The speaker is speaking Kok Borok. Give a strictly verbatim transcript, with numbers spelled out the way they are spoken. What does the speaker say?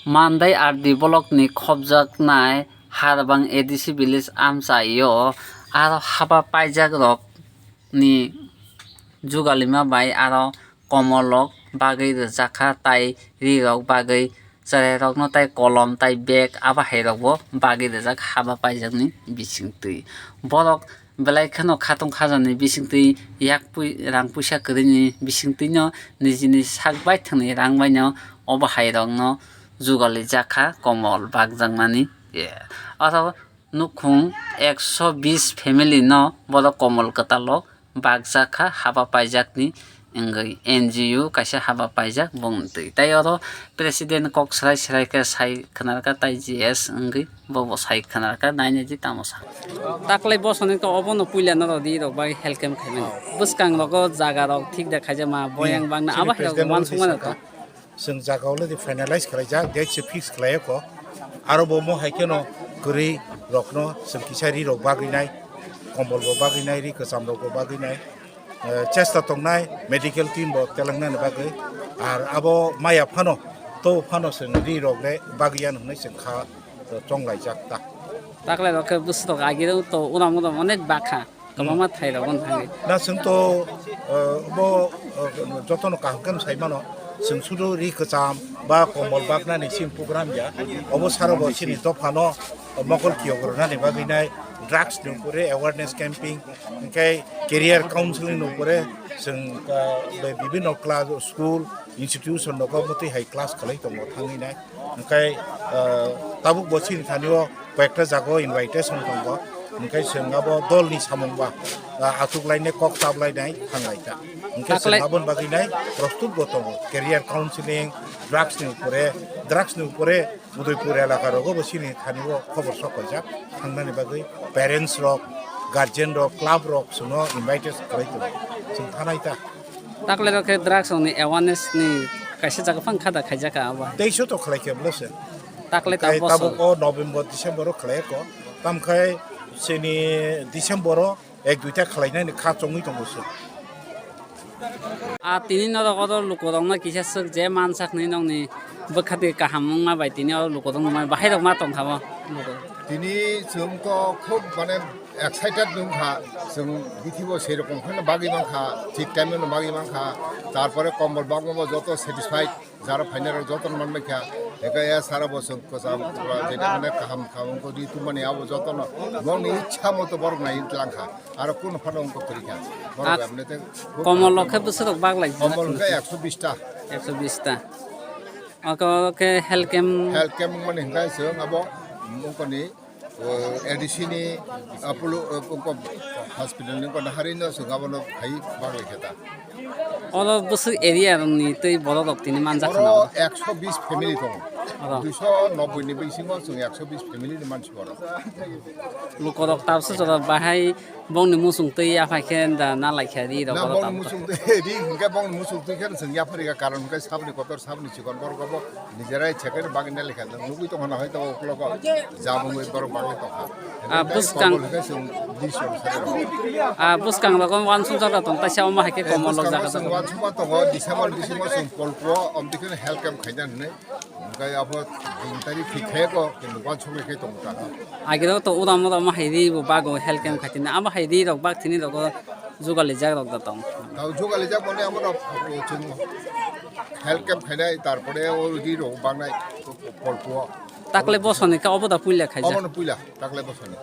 Mandai R D block ni khopjaknai Harbang A D C village amchaio aro haba paijak rok ni jugalima bai aro komol rok bagwi rwjakha tai ri rok bagwi cherai rokno tai kolom tai bag abo hai rokbo bagwi rwjak haba paijakni bisingtwi. Borok belai kheno khatung khajani bisingtwi yak pui-, rang puisa kwrwini bisingtwino nijini sak baithangni rang baino obo hai rokno jugalijak kha komol bagjakmani. Oro nukhung ekso bis family no borok komol kwtal o bakjak kha haba paijakni wngwi N G O kaisa haba paijak bongni twi. Tai oro president kok swrai swrai khe sai khwnarkha tai G S wngwi bobo sai khwnarkha nainai di tamo sa. Taklai bosonwi khe obono puila norok ri rok bai health camp khaimani. Bwskang rogo jaga rok thik da khaijama boyang bangna abo hai rok wansukmano to. Chwng jaga already finalize khlaijak, date se fix khlai kho. Aro bo mo hai kheno kwrwi rokno chwng kisa ri rok bagwi nai, kombol bo bagwi nai, ri kwcham rok bo bagwi nai. Eh, chesta tongnai medical team bo telangnani bagwi. Ar abo maya phano, to phano chwng ri rok le bagwi ya hwnwi chwng kha chonglaijak ta. Taklai rok khe bwswk rok agirok to uram uram onek bakha. Kwbangma thai rok on thangwi. Na chwng to, eh, bo, eh, jotono kaham khe sai mano. Chwng sudu ri kwcham ba kombol baknani chini program ya. Obo saro bo chini dophano, eh, mokol kiyok rwnani bagwi nai drugs ni upore awareness camping, hwnkhe career counseling ni upore chwng, eh, bibinno class, school, institution rogo mwtwi hai class khlai tongo thangwi nai. Hwnkhe, ah, tabuk bo chini thani o koi ekta jaga o invitation tongo. Hwnkhe chwng abo dol ni samung ba, ah, achuk lainai kok chap lainai thang lai kha. Hwnkhe chwng aboni bagwi nai prostut bo tongo. Career counseling, drugs ni upore, drugs ni upore Udaipur elaka rogo bo chini thani o khobor sok kaijak. Thangnani bagwi parents rok, guardian rok, club rok chwngno invited khlai tongo. Chwng thanai ta. Taklai rok khe drugs rokni awareness ni kaisa jaga phang kha da khaijak kha abo hai. Tei soto khlai khe bwlwse. Taklai ta bosor. Tabuk o November, December o khlai kho. Tamkhai chini December o ek duita khlainani kha chongwi tongo se. A tini norok oro lukurokno kisa swk je mansak hinwi nokni bwkha twi kaham wngma bai tini oro lukurok nungmani bahai rok ma tongkha bo lukurok. Tini chwng to khub mane excited wngkha, chwng bithibo sei rokom kheno bagwi mankha, thik time no bagwi mankha, tarpore kombol bagma bo joto satisfied, jara phainai rok joto no manbai kha, eka ya sara bo chwng kwcham kwcham jeta mane kaham kaham wngkha ri tongmani abo joto no bongni ichha moto borok nai tlang kha, aro kunu phano wngkha kwrwi kha, borok emne te komol rok khe bwswk rok baglai komol khe ekso bish ta. Ekso bish ta. Oko khe health camp. Health camp wngmani hwnkhe chwng abo wngkoni, o, A D C ni Apollo, o, ko-, ko-, hospital ni kono hari no chwng abono phai bagwi khe ta. Oro bwswk area rokni tei borok rok tini manjak khna. Oro ekso bish family tongo. Oro. Duiso nobboi ni bisingo chwng ekso bish family ni mansi oro. Lukorok tabukhe jora bahai bongni muchung twi yaphai khe da na lai kha ri rok. Na oro bongni tabukhe. Muchung twi ri hwnkhe bongni muchung twi khe chwng yaphari kha, karon hwnkhe saboni kotor saboni chikon borok bo nijerai chekhe bagwi na lekha nugwi tongkha na hoito uklogo jabungwi borok bagwi tongkha. Ah, hwnkhe buskang. Komol hwnkhe chwng dis jon sari rok. Ah, buskang rogo wansuk jaga tong taisa omo hai khe komol lok jaga tong. Wansukma tongo December bisingo chwng polpo omtwi kheno health camp khaina hwnwi. Hwnkhe abo jing tari thik khe ko, kintu wansukni khe tongo ta. Agiro to uram uram hai ri bo bago health camp khaitini. Abo hai ri rok bak thini rogo jugalijak rok da tong. Tao jugalijak mane amo rok chwng health camp khainai, tarpore o ri rok baknai polpo. Takle bosoni ka obo da puila khaijak. Obo no puila, takle bosoni.